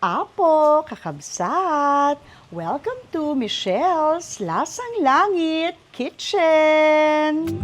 Apo, kakabsat! Welcome to Michelle's Lasang Langit Kitchen!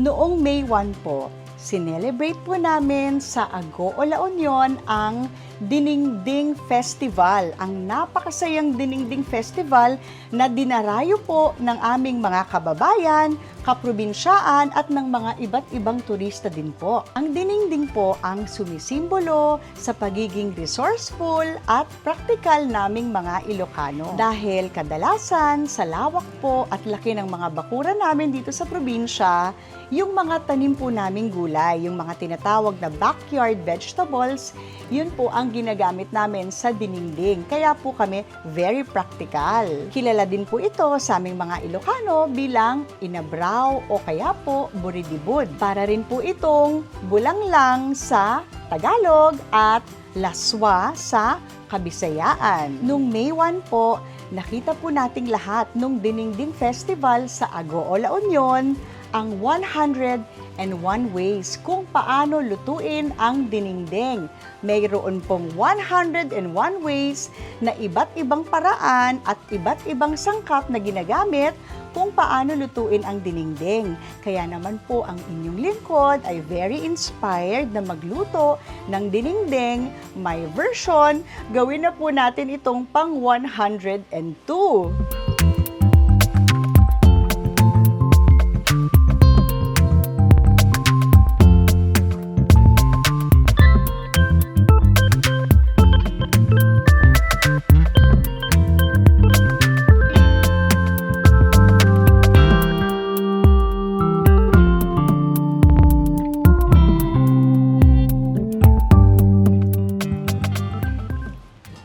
Noong May 1 po, sinelebrate po namin sa Agoo La Union ang Diningding Festival, ang napakasayang Diningding Festival na dinarayo po ng aming mga kababayan, kaprobinsyaan at ng mga iba't ibang turista din po. Ang Diningding po ang sumisimbolo sa pagiging resourceful at praktikal naming mga Ilocano. Dahil kadalasan sa lawak po at laki ng mga bakuran namin dito sa probinsya, yung mga tanim po naming gulay, yung mga tinatawag na backyard vegetables, yun po ang ginagamit namin sa diningding. Kaya po kami very practical. Kilala din po ito sa aming mga Ilocano bilang inabraw o kaya po buridibud. Para rin po itong bulanglang sa Tagalog at laswa sa Kabisayaan. Nung May 1 po, nakita po nating lahat nung Diningding Festival sa Agoo La Union ang 101 ways kung paano lutuin ang diningding. Mayroon pong 101 ways na iba't ibang paraan at iba't ibang sangkap na ginagamit kung paano lutuin ang diningding. Kaya naman po ang inyong lingkod ay very inspired na magluto ng diningding. May version, gawin na po natin itong pang 102.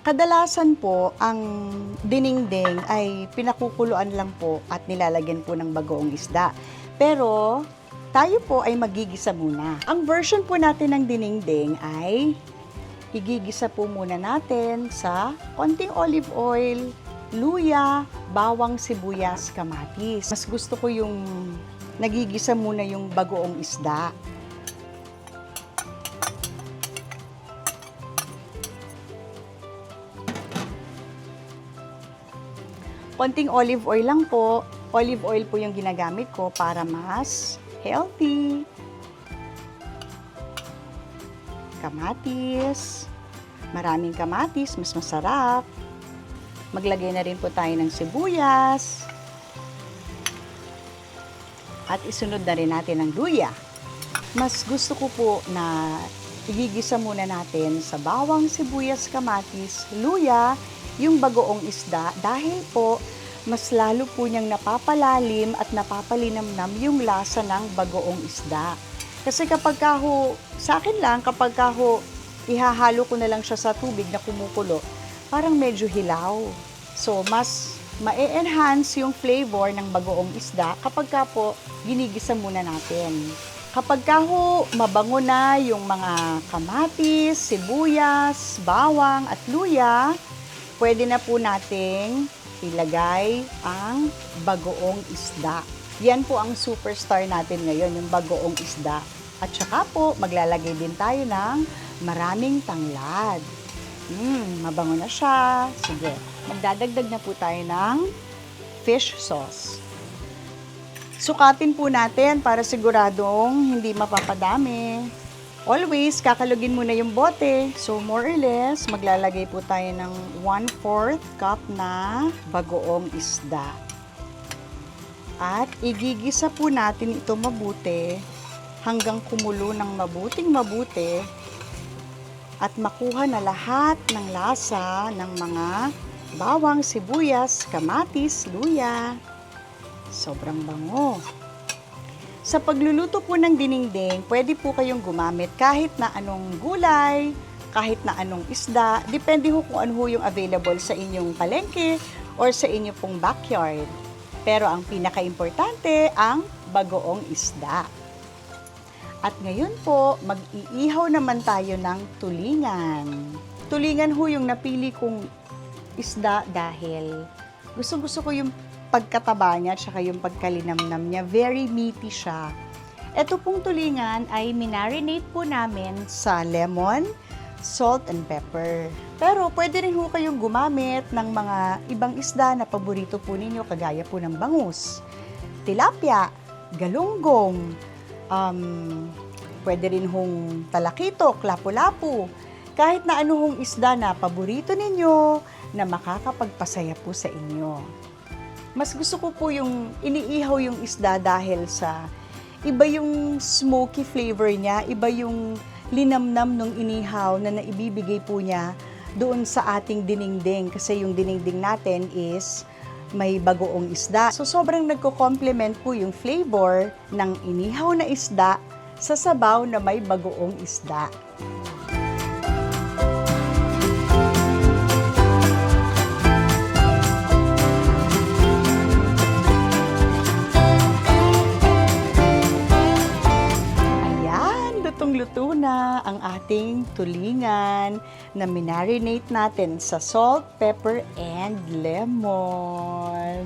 Kadalasan po, ang diningding ay pinakukuluan lang po at nilalagyan po ng bagoong isda. Pero tayo po ay magigisa muna. Ang version po natin ng diningding ay igigisa po muna natin sa konting olive oil, luya, bawang, sibuyas, kamatis. Mas gusto ko yung nagigisa muna yung bagoong isda. Konting olive oil lang po. Olive oil po yung ginagamit ko para mas healthy. Kamatis. Maraming kamatis, mas masarap. Maglagay na rin po tayo ng sibuyas. At isunod na rin natin ang luya. Mas gusto ko po na igigisa muna natin sa bawang, sibuyas, kamatis, luya, yung bagoong isda dahil po mas lalo po niyang napapalalim at napapalinamnam yung lasa ng bagoong isda. Kasi kapag sa akin lang, kapag ihahalo ko na lang siya sa tubig na kumukulo, parang medyo hilaw. So, mas ma-enhance yung flavor ng bagoong isda kapag po ginigisa muna natin. Kapag mabango na yung mga kamatis, sibuyas, bawang at luya, pwede na po nating ilagay ang bagoong isda. Yan po ang superstar natin ngayon, yung bagoong isda. At saka po, maglalagay din tayo ng maraming tanglad. Mabango na siya. Sige, magdadagdag na po tayo ng fish sauce. Sukatin po natin para siguradong hindi mapapadami. Always, kakalugin muna yung bote. So, more or less, maglalagay po tayo ng 1/4 cup na bagoong isda. At igigisa po natin ito mabuti hanggang kumulo ng mabuti at makuha na lahat ng lasa ng mga bawang, sibuyas, kamatis, luya. Sobrang bango. Sa pagluluto po ng diningding, pwede po kayong gumamit kahit na anong gulay, kahit na anong isda. Depende ho kung ano ho yung available sa inyong palengke or sa inyong pong backyard. Pero ang pinaka-importante, ang bagoong isda. At ngayon po, mag-iihaw naman tayo ng tulingan. Tulingan ho yung napili kong isda dahil gusto ko yung pagkataba niya at saka yung pagkalinamnam niya. Very meaty siya. Ito pong tulingan ay minarinate po namin sa lemon, salt, and pepper. Pero pwede rin ho kayong gumamit ng mga ibang isda na paborito po ninyo kagaya po ng bangus, tilapia, galunggong, pwede rin hong talakitok, lapu-lapu. Kahit na anong isda na paborito ninyo na makakapagpasaya po sa inyo. Mas gusto ko po yung iniihaw yung isda dahil sa iba yung smoky flavor niya, iba yung linamnam nung inihaw na naibibigay po niya doon sa ating dinengdeng. Kasi yung dinengdeng natin is may bagoong isda. So sobrang nagko-complement po yung flavor ng inihaw na isda sa sabaw na may bagoong isda. Luto na ang ating tulingan na minarinate natin sa salt, pepper, and lemon.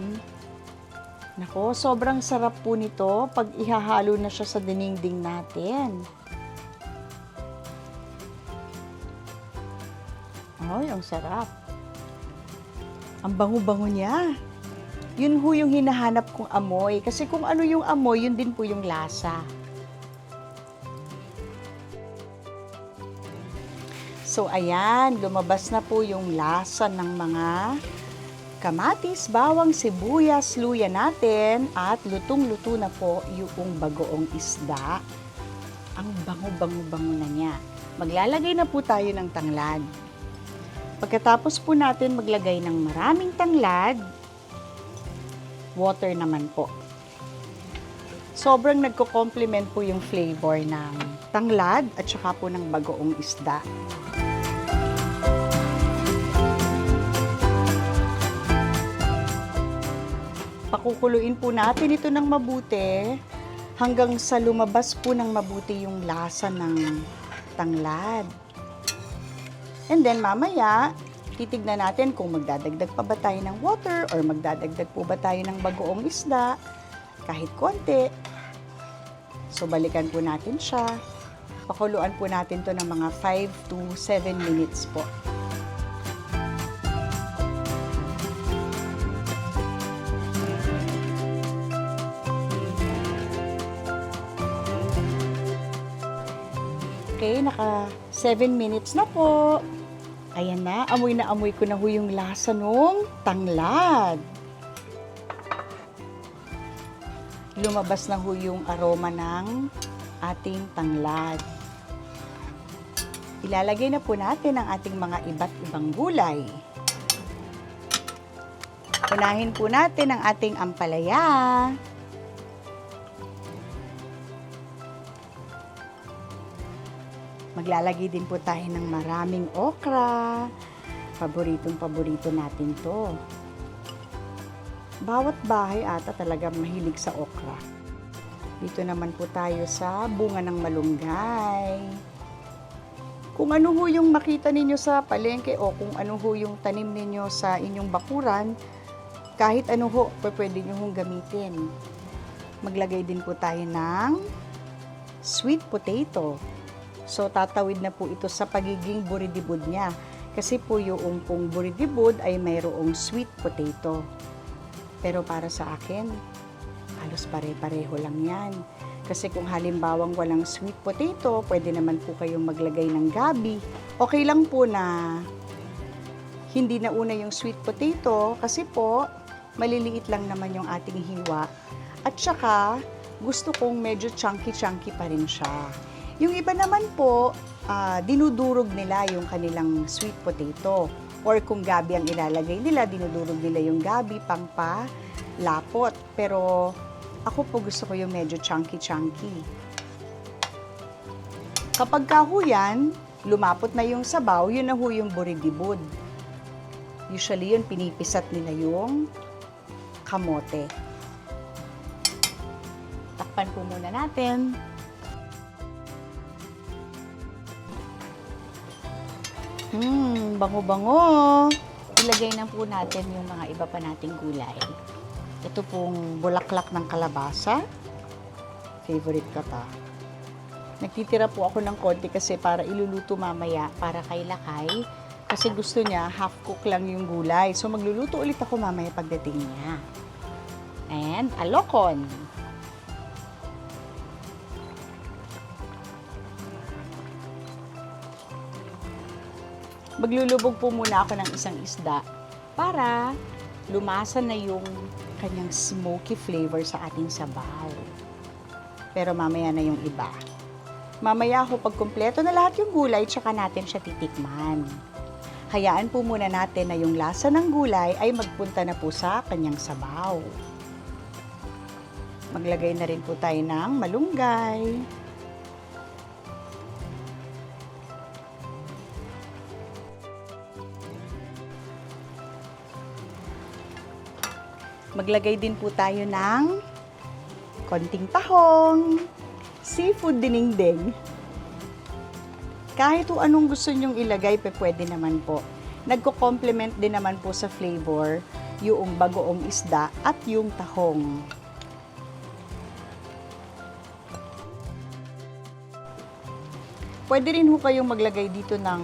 Nako, sobrang sarap po nito pag ihahalo na siya sa dinengdeng natin. Ay, ang sarap. Ang bango-bango niya. Yun ho yung hinahanap kong amoy. Kasi kung ano yung amoy, yun din po yung lasa. So, ayan, lumabas na po yung lasa ng mga kamatis, bawang, sibuyas, luya natin at lutong-luto na po yung bagoong isda. Ang bango-bango-bango na niya. Maglalagay na po tayo ng tanglad. Pagkatapos po natin maglagay ng maraming tanglad, water naman po. Sobrang nagko-complement po yung flavor ng tanglad at saka po ng bagoong isda. Pakukuluin po natin ito ng mabuti hanggang sa lumabas po ng mabuti yung lasa ng tanglad. And then mamaya, titignan natin kung magdadagdag pa ba tayo ng water or magdadagdag po ba tayo ng bagoong isda, kahit konti. So balikan po natin siya. Pakuluan po natin to ng mga 5 to 7 minutes po. Okay, naka 7 minutes na po. Ayan na amoy ko na ho yung lasa nung tanglad. Lumabas na ho yung aroma ng ating tanglad. Ilalagay na po natin ang ating mga iba't ibang gulay. Unahin po natin ang ating ampalaya. Maglalagay din po tayo ng maraming okra. Paboritong-paborito natin to. Bawat bahay ata talaga mahilig sa okra. Dito naman po tayo sa bunga ng malunggay. Kung ano ho yung makita ninyo sa palengke o kung ano ho yung tanim ninyo sa inyong bakuran, kahit ano ho, pwede nyo hong gamitin. Maglagay din po tayo ng sweet potato. So, tatawid na po ito sa pagiging buridibud niya. Kasi po yung pong buridibud ay mayroong sweet potato. Pero para sa akin, halos pare-pareho lang yan. Kasi kung halimbawang walang sweet potato, pwede naman po kayong maglagay ng gabi. Okay lang po na hindi na una yung sweet potato kasi po, maliliit lang naman yung ating hiwa. At saka, gusto kong medyo chunky-chunky pa rin siya. Yung iba naman po, dinudurog nila yung kanilang sweet potato. Or kung gabi ang ilalagay nila, dinudurog nila yung gabi pang palapot. Pero ako po gusto ko yung medyo chunky-chunky. Kapag kahuyan, lumapot na yung sabaw, yun na ho yung buridibod. Usually yun, pinipisat nila yung kamote. Takpan po muna natin. Bango-bango. Ilagay na po natin yung mga iba pa nating gulay. Ito pong bulaklak ng kalabasa. Favorite ko to. Nagtitira po ako ng konti kasi para iluluto mamaya para kay Lakay. Kasi gusto niya half cook lang yung gulay. So magluluto ulit ako mamaya pagdating niya. And alokon. Maglulubog po muna ako ng isang isda para lumasa na yung kanyang smoky flavor sa ating sabaw. Pero mamaya na yung iba. Mamaya ako pag kumpleto na lahat yung gulay, tsaka natin siya titikman. Hayaan po muna natin na yung lasa ng gulay ay magpunta na po sa kanyang sabaw. Maglagay na rin po tayo ng malunggay. Maglagay din po tayo ng konting tahong, seafood dinengdeng. Kahit anong gusto nyong ilagay, pwede naman po. Nagko-complement din naman po sa flavor yung bagoong isda at yung tahong. Pwede rin ho kayong maglagay dito ng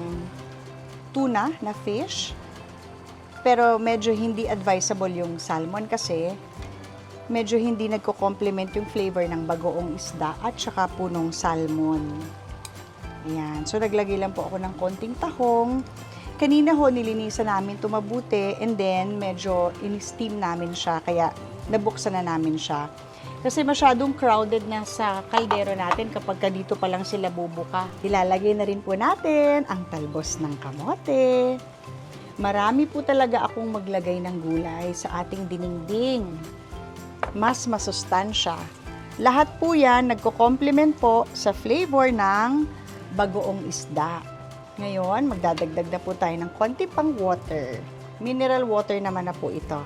tuna na fish. Pero medyo hindi advisable yung salmon kasi medyo hindi nagko-complement yung flavor ng bagoong isda at saka punong salmon. Ayan. So, naglagay lang po ako ng konting tahong. Kanina ho, nilinisan namin ito mabuti and then medyo in-steam namin siya kaya nabuksan na namin siya. Kasi masyadong crowded na sa kaldero natin kapag dito pa lang sila bubuka. Ilalagay na rin po natin ang talbos ng kamote. Marami po talaga akong maglagay ng gulay sa ating dinengdeng. Mas masustansya. Lahat po yan nagko-complement po sa flavor ng bagoong isda. Ngayon, magdadagdag na po tayo ng konti pang water. Mineral water naman na po ito.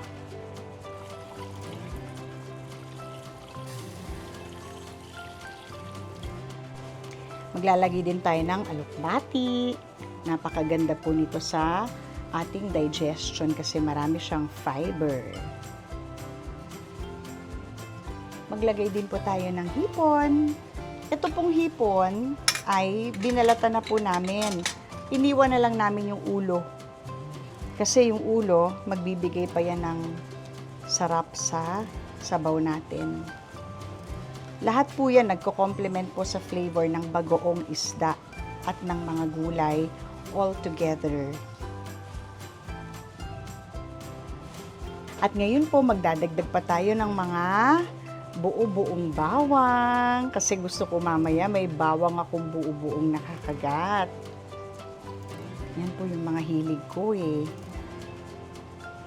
Maglalagay din tayo ng alokbati. Napakaganda po nito sa ating digestion kasi marami siyang fiber. Maglagay din po tayo ng hipon. Ito pong hipon ay binalatan na po namin. Iniwan na lang namin yung ulo. Kasi yung ulo, magbibigay pa yan ng sarap sa sabaw natin. Lahat po yan nagko-complement po sa flavor ng bagoong isda at ng mga gulay all together. At ngayon po, magdadagdag pa tayo ng mga buo-buong bawang. Kasi gusto ko mamaya may bawang akong buo-buong nakakagat. Yan po yung mga hilig ko eh.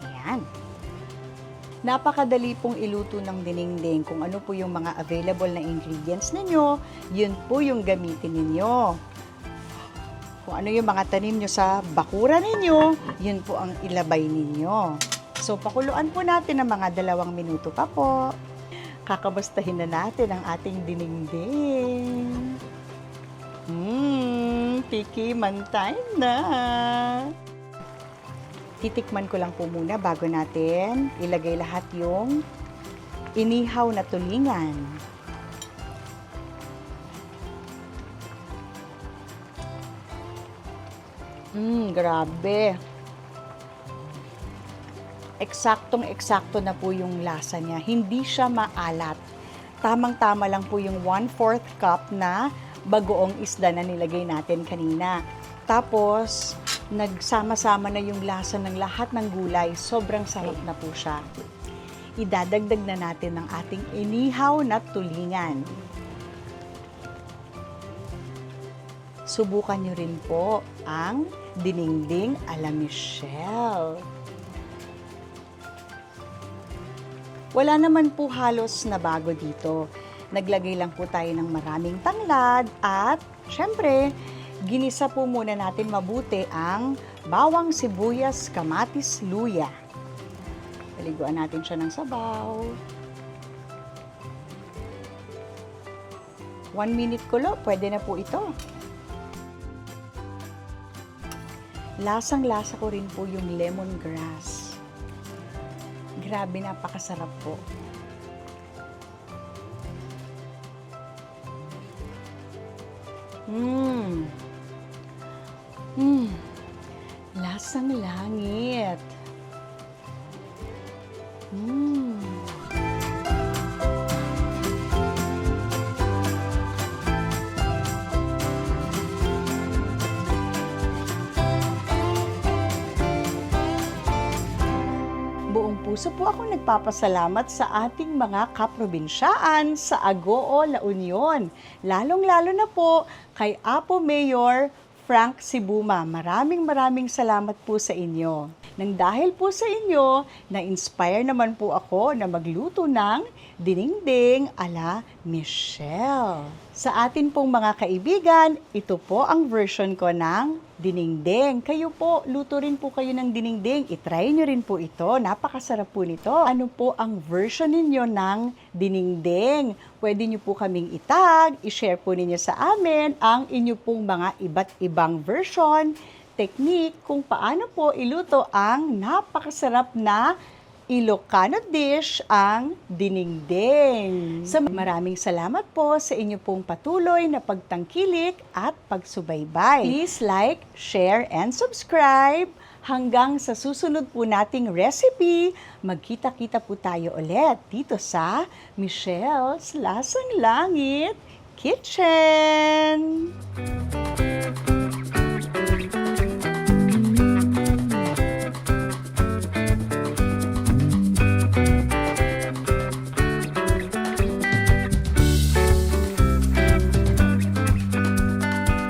Ayan. Napakadali pong iluto ng dinengdeng. Kung ano po yung mga available na ingredients ninyo, yun po yung gamitin ninyo. Kung ano yung mga tanim nyo sa bakura ninyo, yun po ang ilabay ninyo. So, pakuluan po natin ng mga 2 minuto pa po. Kakamustahin na natin ang ating dinengdeng. Tikiman time na! Titikman ko lang po muna bago natin ilagay lahat yung inihaw na tulingan. Grabe! Eksaktong-eksakto na po yung lasa niya. Hindi siya maalat. Tamang-tama lang po yung 1/4 cup na bagoong isda na nilagay natin kanina. Tapos, nagsama-sama na yung lasa ng lahat ng gulay. Sobrang sarap na po siya. Idadagdag na natin ang ating inihaw na tulingan. Subukan nyo rin po ang dinengdeng a la Michelle. Wala naman po halos na bago dito. Naglagay lang po tayo ng maraming tanglad at syempre, ginisa po muna natin mabuti ang bawang, sibuyas, kamatis, luya. Paliguan natin siya ng sabaw. 1 minute kulo, pwede na po ito. Lasang-lasa ko rin po yung lemongrass. Grabe, napakasarap po. Lasang langit. Buong puso po ako nagpapasalamat sa ating mga kaprobinsyaan sa Agoo, La Union. Lalong-lalo na po kay Apo Mayor Frank Sibuma. Maraming salamat po sa inyo. Nang dahil po sa inyo, na-inspire naman po ako na magluto ng dinengdeng ala Michelle. Sa atin pong mga kaibigan, ito po ang version ko ng dinengdeng. Kayo po, luto rin po kayo ng dinengdeng. I-try nyo rin po ito. Napakasarap po nito. Ano po ang version ninyo ng dinengdeng? Pwede nyo po kaming itag, i-share po ninyo sa amin ang inyo pong mga iba't ibang version, technique kung paano po iluto ang napakasarap na Ilocano dish, ang dinengdeng. So, maraming salamat po sa inyo pong patuloy na pagtangkilik at pagsubaybay. Please like, share, and subscribe. Hanggang sa susunod po nating recipe, magkita-kita po tayo ulit dito sa Michelle's Lasang Langit Kitchen.